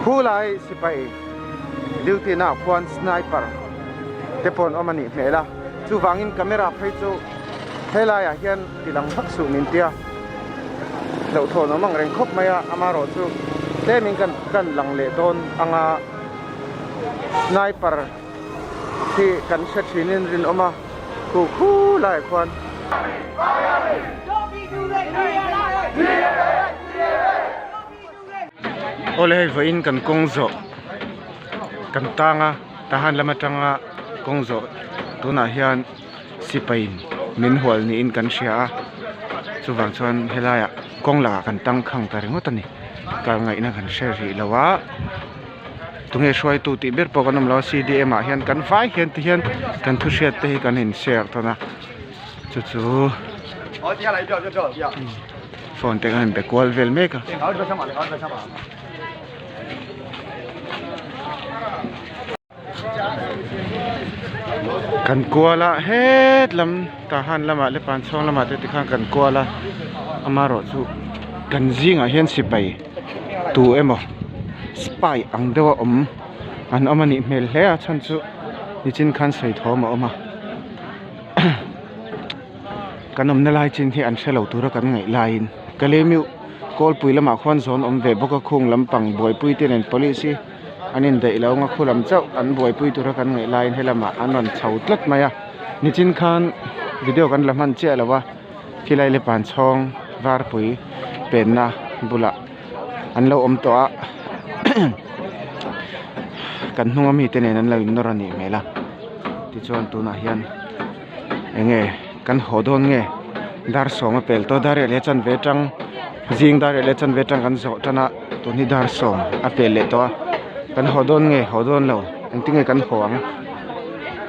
Khulai sipai duty naah khuan sniper te pawh an awm a nih hmel a, chuvangin camera phei chu helaiah hian ti lang vak suh min tia hlauhthawn awm ang reng khawp mai a, amaherawh chu tlemin kan kan lang leh dawn anga sniper hi kan hre thinin rinawm a khu khu laiah khuan. Awle hei vawiin kan kawng zawh kan tang a tahan lam atanga kawng zawh tunah hian sipai in min hual niin kan hria a chuvang chuan helaiah kawng lakah kan tang khang ta ringawt a ni kal ngaihna kan hre rih lo a tunge hruaitu tih ber pawh kan awm lo a c d m ah hian kan vai hian ti hian kan thu hriat te hi kan in share tawn a chu chu. Phone te khan in be kual vel mek a. Kan kual a het lam tahan lamah leh panchhawng lamah te tikhan kan kual a amaherawh chu kan zingah hian sipai tu emaw spy ang deuh a awm an awm a nih hmel hle a chhan chu nichin khan sawi thawm a awm a. Kan awmna lai chin hi an hre lo tura kan ngaih laiin Kalemiu kawlpui lamah khuan zawn awm ve bawk a khung lampang buaipui te nen police hi an indaih lo anga khu lam chauh an buaipui tura kan ngaih laiin helamah an rawn chho tlat mai a nichin khan video kan la hman chiah lo a khilai le pan chhawng varpui penna bulah an lo awm tawh a kan hnunga mite nen an lo innawr a nih hmel a tichuan tunah hian. Enge kan haw dawn nge dar sawm a pel tawh dar leh chanve atang zing dar leh chanve atang kan zawh tan a tun hi dar sawm a pel leh tawh a kan haw dawn nge haw dawn lo engtin nge kan haw ang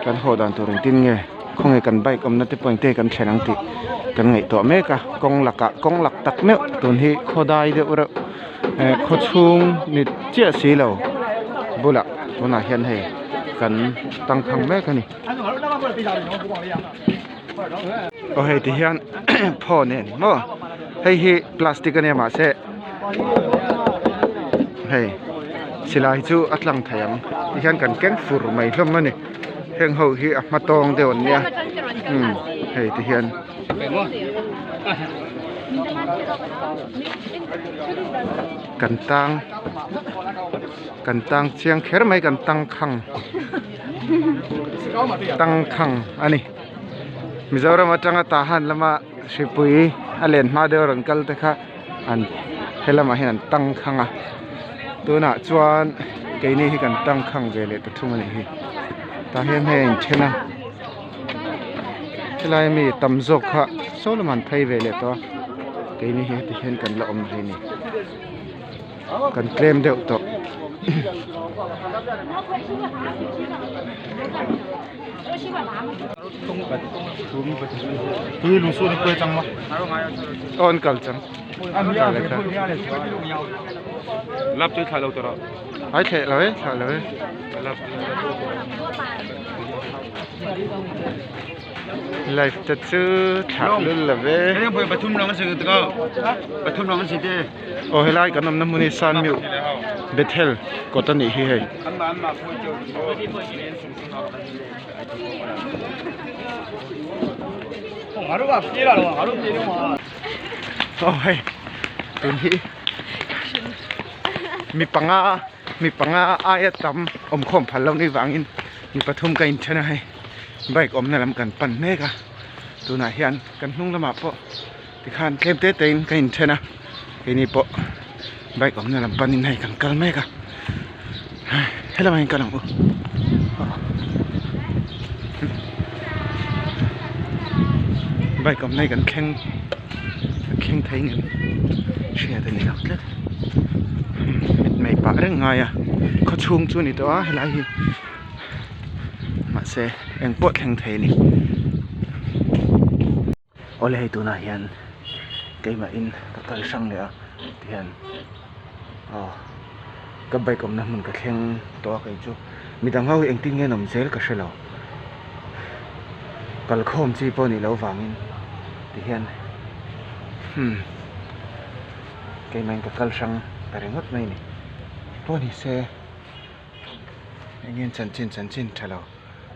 kan haw dan tur engtin nge khawnge kan bike awmna te pawh engtin nge kan thlen ang tih kan ngaihtuah mek a kawng lakah kawng lak tak meuh tun hi khawdai deuh reuh eh khaw chhung ni chiah si lo bulah tunah hian hei kan tangkhang mek a ni. Aw hei ti hian phaw nen maw hei hi plastic ania mahse hei silai chu a tlang thei ang ti hian kan keng fur mai hlawm a ni heng ho hi a hma tawng deuh an nia umm hei ti hian. Kan tang kan tang chiang kher mai kan tang khang. Tangkhang a ni Mizoram atanga Tahan lama hripui a len hma deuh a rawn kal te kha an he lamah hian an tangkhang a tunah chuan keini hi kan tangkhang ve leh ta thung a nih hi tah hian hei a inthen a helai ami tam zawk kha saw lamah an phei ve leh tawh a keini hi heti hian kan la awm rih a ni. Kan tlem deuh tawh. Aw an kal chang. Ai thleh lo e thlah lo e. Life te chu thlah lul lo ve. Aw helai kan awmna hmun hi Sanmiu Bethel kawt a nih hi hei. Aw hei tun hi mi panga mi panga aia tam awmkhawm phal loh ni vangin mi pathum ka inthen a hei bike awmna lam kan pan mek a tunah hian kan hnung lamah pawh. Tikhan tlem te te in ka inthen a keini pawh bike awmna lam panin hei kan kal mek a helamah hian kal ang u bike awmna hi kan thleng kan thleng thei ngem hriat a ni lo tlat mitmei pah reng ngai a khaw chhung chu a ni tawh a helai hi mahse engpawh thleng thei a ni. Awle hei tunah hian keimahin ka kal hrang leh a tihian aw ka bike awmna hmun ka thleng tawh a kei chu midang ho hi engtin nge an awm zel ka hrelo kalkhawm chi pawh nih loh vangin tihian hmm keimahin ka kal hrang ta ringawt mai a ni. Engpawh ni se eng nge chanchin chanchin tha lo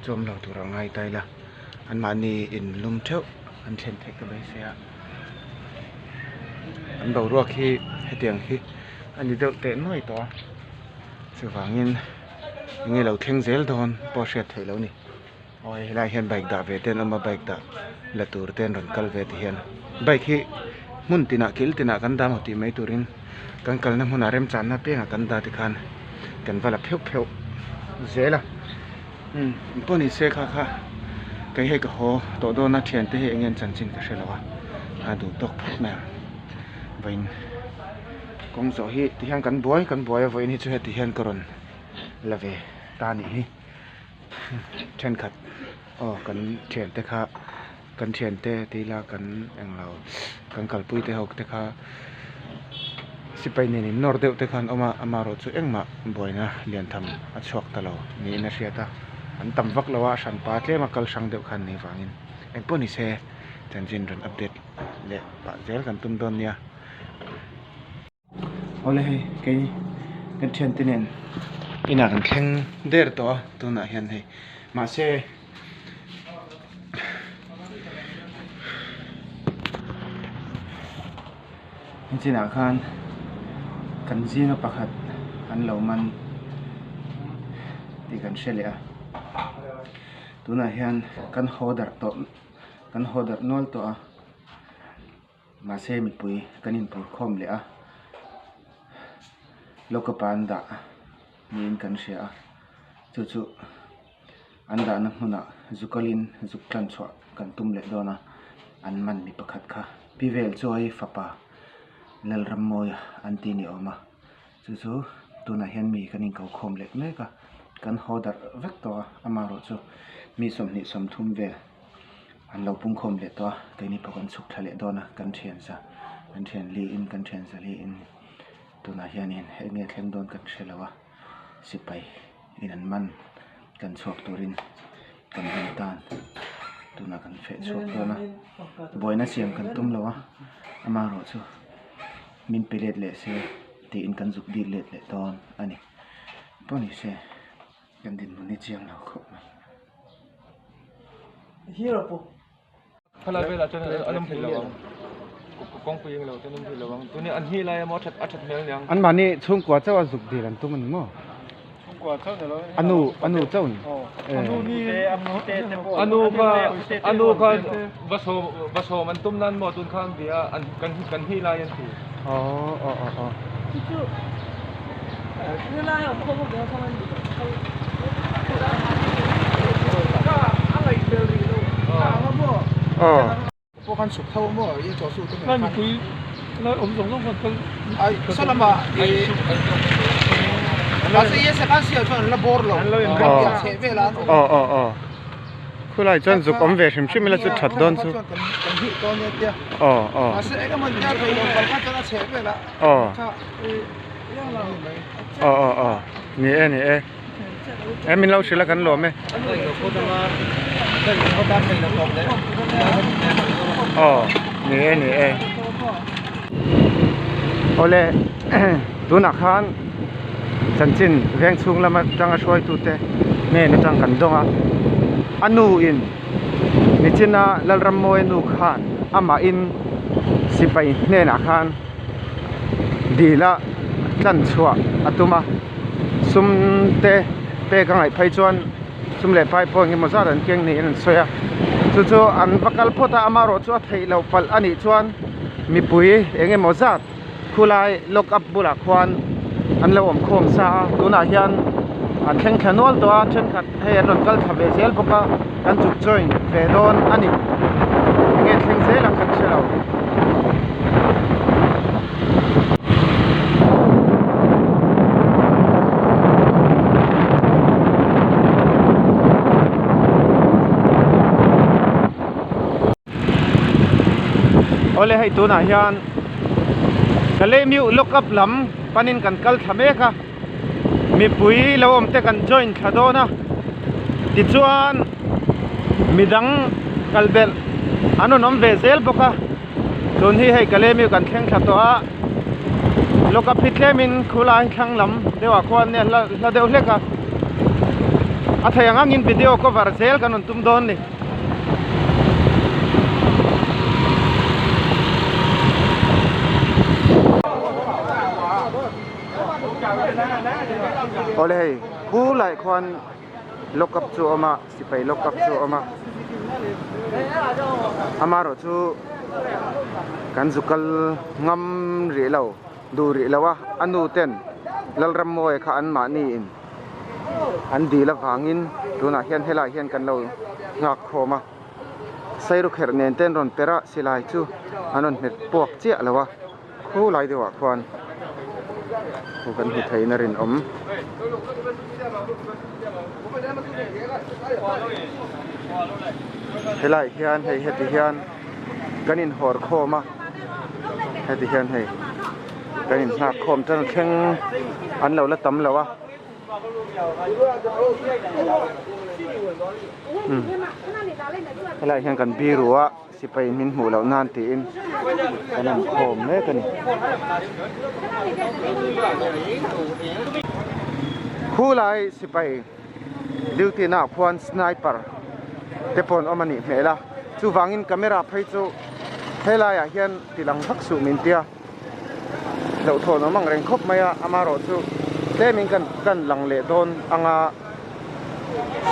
chu awm lo tur a ngai ta ila anmahni in lum theuh an thlen theih ka beisei a an boruak hi hetiang hi a ni deuh teh nuai tawh a chuvangin eng nge lo thleng zel dawn pawh hriat theih loh a ni. Aw hei helaiah hian bike dah ve te an awm a bike dah la tur te an rawn kal ve ti hian bike hi hmun tinah kil tinah kan dah maw tih mai turin kan kalna hmunah remchanna apiangah kan dah tikhan kan va la pheuh pheuh zel a umm engpawh ni se kha kha kei hei ka haw tawh dawn a thiante hi eng nge an chanchin ka hre lo a a duh tawk phawt mai ang vawiin kawng zawh hi tihian kan buai kan buai a vawiin hi chu heti hian ka rawn la ve ta a nih hi. Thenkhat aw kan thiante kha kan thiante ti ila kan englo kan kalpui te ho te kha sipai nen in nawr deuh te kha an awm a amaherawh chu engmah buaina lian tham a chhuak ta lo niin a hriat a an tam vak lo a a hranpa tlem a kal hrang deuh khan nih vangin engpawh ni se chanchin rawn update leh pah zel kan tum dawn nia. Awle hei kei kan thiante nen inah kan thleng der tawh a tunah hian hei mahse nichinah khan kan zinga pakhat an lo man tih kan hre leh a tunah hian kan haw darh tawh kan haw darh nual tawh a. Mahse mipui kan inpur khawm leh a, lockup ah an dah niin kan hria a, chu chu an dahna hmunah zu kalin zuk tlan chhuah kan tum leh dawn a, an man mi pakhat kha pi vel chuai fapa Lalrammawia an ti ni awm a, chu chu tunah hian mi kan inko khawm leh mek a, kan haw darh vek tawh a, amaherawh chu mi 20 30 vel. An lo pungkhawm leh tawh a, keini pawh kan chhuk thla leh dawn a, kan thian za, kan thian li in kan thian za li in tunah hianin eng nge thleng dawn kan hre lo a, sipai in an man kan chhuak turin kan rin tan tunah kan feh chhuak dawn a, buaina siam kan tum lo a, amaherawh chu min pe let leh se tiin kan zuk dil let leh dawn a ni, pawh ni se kan dinhmun hi chiang lo khawp mai. Khalai velah chuan an awm thei lo ang kawngpui eng lo te an awm thei lo ang tuni an hnih lai emaw a that a that hmel aniang. An mahni chhungkua chauh a zuk dil an tum a ni maw? Chhungkua chauh ni lo A nu a nu chauh ni. A nu kha a nu kha va sawm va sawm an tum nan maw tun khan bia an kan kan hnih lai an ti. Aw aw aw aw. Khulai chuan zuk awm ve hrim hrim ila chu that dawn chu. Aw aw. Aw. Aw aw aw ni e ni e e min lo hrilh a kan lawm e aw ni e ni e awle tunah khan chanchin veng chhung lama atanga hruaitute hnen atang kan dawng a a nu in nichina Lalrammawia nu khan amahin sipai hnenah khan. Dila tlan chhuah a tum a sum te pek a ngaih phei chuan sum leh pai pawh engemaw zat an keng niin an sawi a chu chu an va kal phawt a amaherawh chu a theih loh palh a nih chuan mipui engemaw zat khulai lock up bulah khuan an lo awm khawm sa a tunah hian an thleng thla nual tawh a thenkhat hei an rawn kal thla ve zel bawk a kan chuk join ve dawn a ni enge thleng zel ang kan hre lo. Awle hei tunah hian Kalemiuh lock up lam panin kan kal thla mek a mipui lo awm te kan join thla dawn a tichuan midang kal belh an rawn awm ve zel bawk a tun hi hei Kalemiuh kan thleng thla tawh a. Lawk up hi tlemin khulai thlang lam deuhah khuan nia hla hla deuh hlek a a thei ang angin video cover zel kan rawn tum dawn ni. Awle hei khulai khuan lock up chu a awm a sipai lock up chu a awm a amaherawh chu kan zu kal ngam rih lo duh rih lo a a nu ten Lalrammawia kha an mahni in an dil avangin tunah hian helaiah hian kan lo nghak khawm a sairukherh nen te an rawn perh a silai chu an rawn hmet puak chiah lo a. Khulai deuhah khuan thu kan hmu theiin a rinawm. Helaiah hian hei heti hian kan inhawr khawm a, heti hian hei kan inhnak khawm tan thleng an lo la tam lo a. Helaiah hian kan biru a. Sipai min hmuh loh nan tiin kan an khawm mek a ni. Khulai sipai duty naah khuan sniper te pawh an awm a nih hmel a, chuvangin camera phei chu helaiah hian ti lang vak suh min tia hlauhthawn awm ang reng khawp mai a, amaherawh chu tlemin kan kan lang leh dawn anga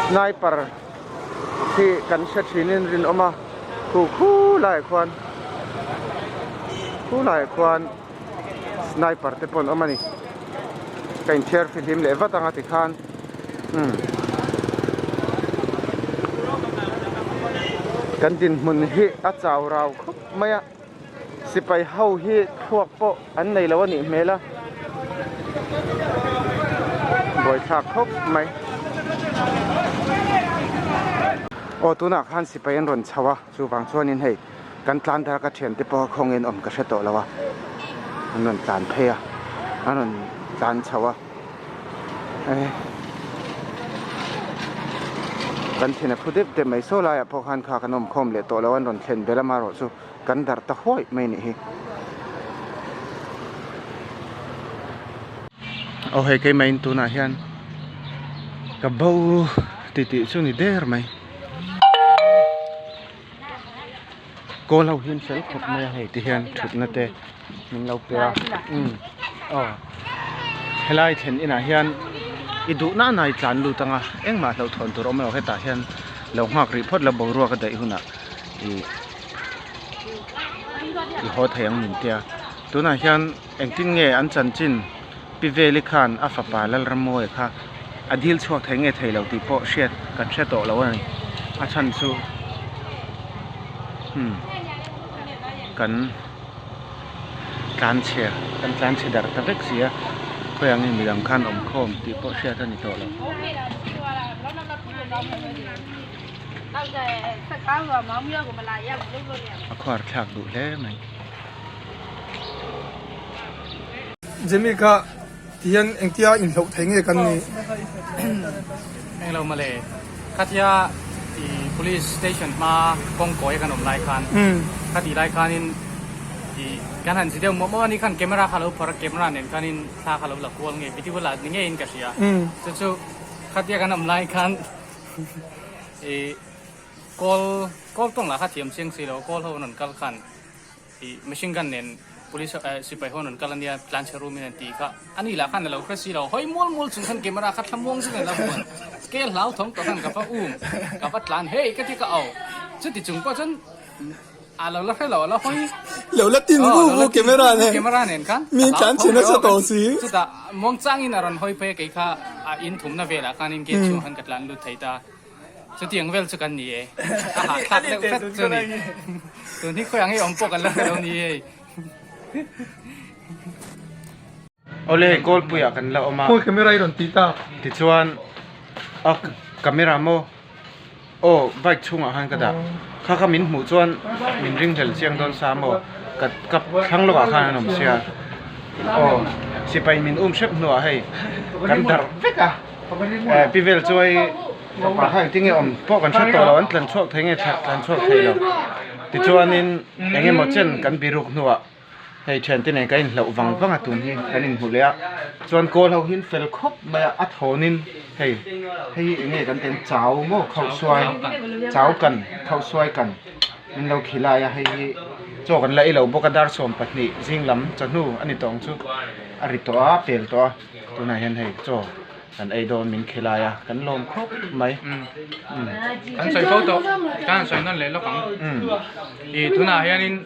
sniper. Khi kan hre thinin rinawm a khu khu laiah khuan khu laiah khuan sniper te pawh an awm a ni ka inthiar fihlim leh vat ang a tikhan umm kan dinhmun hi a chau rau khawp mai a sipai ho hi thluak pawh an nei lo a nih hmel a buaithlak khawp mai aw tunah khan sipai an rawn chho a chuvang chuanin hei kan tlan dar ka thiante pawh khawngin awm ka hre tawh lo a an rawn tlan phei a an rawn tlan chho a eh kan thin a phu deuh deuh mai saw laiah pawh khan kha kan awm khawm leh tawh lo an rawn thlen belh amaherawh chu. Kan darh ta huai mai anih hi. Aw hei keimah in tunah hian ka bo ti tih chu ni der mai. Kawl ho hian fel khawp mai a hei ti hian thutna te min lo pe a umm aw helai thlen inah hian i duh na na i tlan lut ang a engmah hlauhthawn tur a awm lo hetah hian lo nghak rih phawt la boruak a daih hunah ih. I haw thei ang min tia tunah hian engtin nge an chanchin pi veli khan a fapa Lalrammuaia kha a dil chhuak thei nge thei lo tih pawh hriat kan hre tawh lo a ni a chhan chu hmm kan tlanchhe kan tlanchhe darh ta vek si a khawiah nge midang khan awm khawm tih pawh hriat a ni tawh lo. A khuar thlak duh hle mai. Jimmy kha tihian engtia inhloh thei nge kan nih? Englo mawle, khatia i police station hma kawngkawi kan awm lai khan khatih lai khanin i kan han si deuh mawh mawh a ni khan camera kha a lo phawrh a, camera nen khanin thla kha a lo la kual nge video la ni ngeiin ka hria. Chu chu khatia kan awm lai khan I kawl kawl tawng lah kha thiam chiang si lo kawl ho an rawn kal khan i machine gun nen police eh sipai ho an rawn kal ania tlanchhe room in an tih kha ani lah khan a lo hre si lo hawi mual mual chung khan camera kha thla muang zet in a la vuan ke hlau thawm tawh khan ka va um ka va tlan hei ka ti ka au chuti chung pawh chuan A lo la hre lo, a la hawi. Lo la tin vu vu camera nen. Camera nen khan. Mi tlan chhin nasa tawh si. Chutah muangchangin a rawn hawi phei a kei kha a in thumna velah khan in gate chhungah khan ka tlan lut thei ta. Chutiang vel chu kan ni e. A hahthlak deuh hret chu ni. Tun hi khawi ang hi awm pawh kan la hre lo ni hei. Awle kawlpuiah kan la awm a. Khawi camera i rawn tih tak? Tichuan a camera maw? Aw bike chhungah khan ka dah kha kha min hmuh chuan min ring hlel chiang dawn sa maw ka ka thlang lawkah khan an awm sia aw sipai min um hrep hnuah hei kan darh vek a eh pi vel chuai fapa kha engtin nge awm pawh kan hre tawh lo an tlan chhuak thei nge tlan chhuak thei lo tichuanin eng emaw chen kan biruk hnuah. Hei thiante nen kan inhlauh vang vang a tun hi kan inhmu leh a chuan kawl ho hi an fel khawp mai a a thawnin hei hei hi eng nge kan tih ang chau maw khauh suai chau kan khauh suai kan min lo khilai a hei hi chaw kan la ei lo bawk a dar 12 zing lam chawhnu a ni tawh ang chu a ri tawh a pel tawh a tunah hian hei chaw kan ei dawn min khilai a kan lawm khawp mai kan sawi fo tawh kan han sawi nawn leh lawk ang ih tunah hianin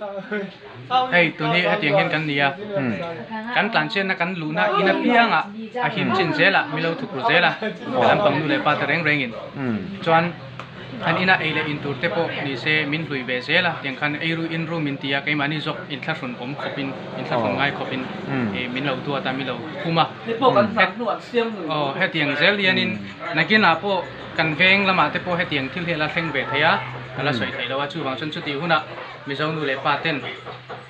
hei tun hi hetiang hian kan ni a kan tlanchhiatna kan luhna in apiangah a him chin zelah mi lo thuk ru zel a lampang nu leh pa te reng rengin chuan An ina ei leh in tur te pawh ni se min hlui ve zel a, tiang khan ei ru in ru min ti a, keimahni zawk inthlahrun awm khawpin, inthlahrun ngai khawpin min lo duat a, min lo hum a. Aw hetiang zel hianin nakinah pawh kan veng lamah te pawh hetiang thil hi a la thleng ve thei a, ka la sawi theih lo a, chuvang chuan chutih hunah Mizo nu leh pa ten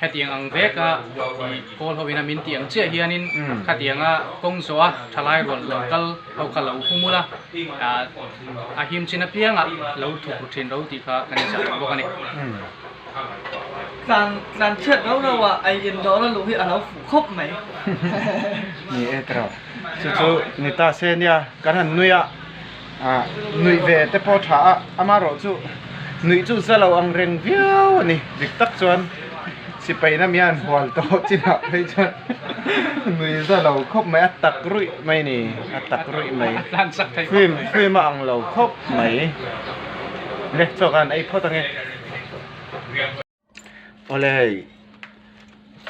hetiang ang veka ih kawl ho ina min tih ang chiah hianin khatianga kawng zawh a thalai rual lo kal ho kha lo hum ula ah a him chin apiangah lo thuk ru thin ro tih kha kan inzah duh bawk a ni. Tlan tlan chhiat rau rau a ei in dawr a luh hi a lo fuh khawp mai. Ni e tiraw chu chu ni ta se nia kan han nui a. Ah nuih ve te pawh tha a amaherawh chu nuih chu za lo ang reng viau a ni dik tak chuan sipai na mian hual tawh chinah phei chuan nui za lo khawp mai a tak ruih mai a ni a tak ruih mai film film a ang lo khawp mai le chaw khan ei phawt ange. Awle hei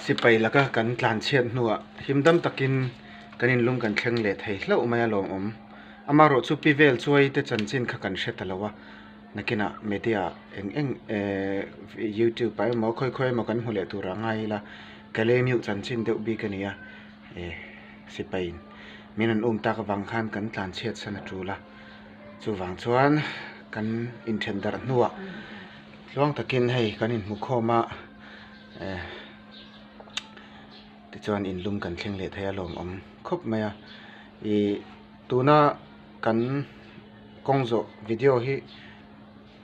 sipai laka kan tlan chhiat hnuah him dam takin kan inlum kan thleng leh thei hlauh mai a lawmawm. Amaherawh chu pi vel chuai te chanchin kha kan hre ta lo a, nakinah media eng eng ehh youtube ah emaw khawi khawi emaw kan hmu leh tur ah ngai ila Kalemiuh chanchin deuh bik a ni a, eh sipai min rawn um tak avang khan kan tlan chhiat san a tul a, chuvang chuan kan inthen darh hnuah. Tluang takin hei kan inhmu khawm a eh tichuan inlum kan thleng leh thei a lawmawm khawp mai a ih tuna kan kawng zawh video hi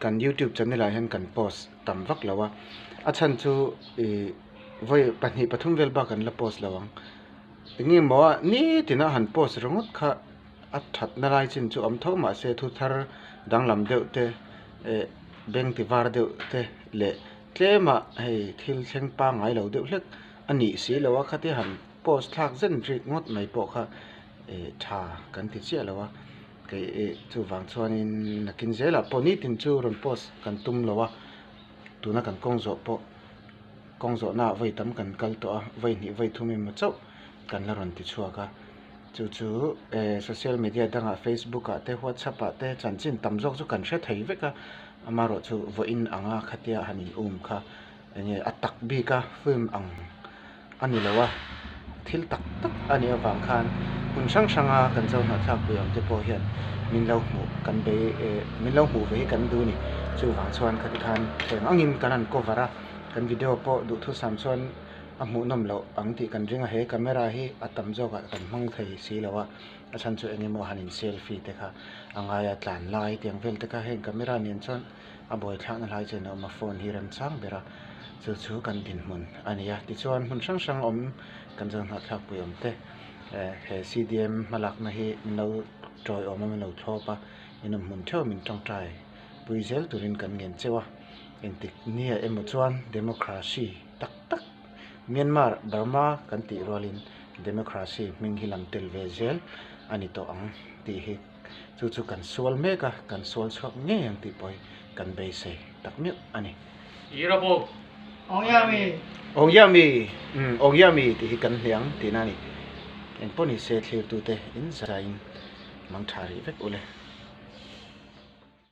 kan youtube channel ah hian kan post tam vak lo a a chhan chu ih vawi pahnih pathum vel bak kan la post lo ang eng emaw a nitin a han post ringawt kha a thatna lai chin chu awm tho mahse thu thar danglam deuh te eh beng ti var deuh te leh tlemah hei thil thleng pangngai lo deuh hlek a nih si lo a khatia han post thlak zen rik ngawt mai pawh kha eh tha kan ti chiah lo a kei eh chuvang chuanin nakin zelah pawh nitin chu rawn post kan tum lo a tuna kan kawng zawh pawh kawng zawhnaah vawi tam kan kal tawh a vawi hnih vawi thum emaw chauh kan la rawn ti chhuak a. Chu chu eh social media dangah facebook ah te whatsapp ah te chanchin tam zawk chu kan hre thei vek a amaherawh chu vawiin anga khatia han in um kha eng nge a tak bik a film ang a ni lo a thil tak tak a nih avang khan hmun hrang hrang a kan zo hnawhthlak pui ang te pawh hian min lo hmuh kan bei eh min lo hmuh ve hi kan duh a ni chuvang chuan khati khan theng angin kan han cover a kan video pawh duhthusam chuan. a hmuhnawm loh ang tih kan ring a he camera hi a tam zawk ah kan hmang thei si lo a a chhan chu eng emaw han in selfie te kha a ngai a tlan lai tiang vel te kha heng camera nen chuan a buaithlak na lai chen a awm a phone hi remchang ber a chu chu kan dinhmun a ni a tichuan hmun hrang hrang awm kan zo hnawhthlak pui awm te eh he C_D_M hmalakna hi min lo tawiawm a min lo thlawp a inawm hmun theuh min tawngtai pui zel turin kan ngen cheu a engtik nia emaw chuan democracy. Tak tak Myanmar, Burma kan tih rualin democracy hming hi lam tel ve zel a ni tawh ang tih hi chu chu kan sual mek a, kan sual chhuak ngei ang tih pawh hi kan beisei tak meuh a ni. Irabo. Ongyami. Ongyami, umm Ongyami tih hi kan hliang tihna a ni. Engpawh ni se thlirtute in zaiin mangtha rih vek ule.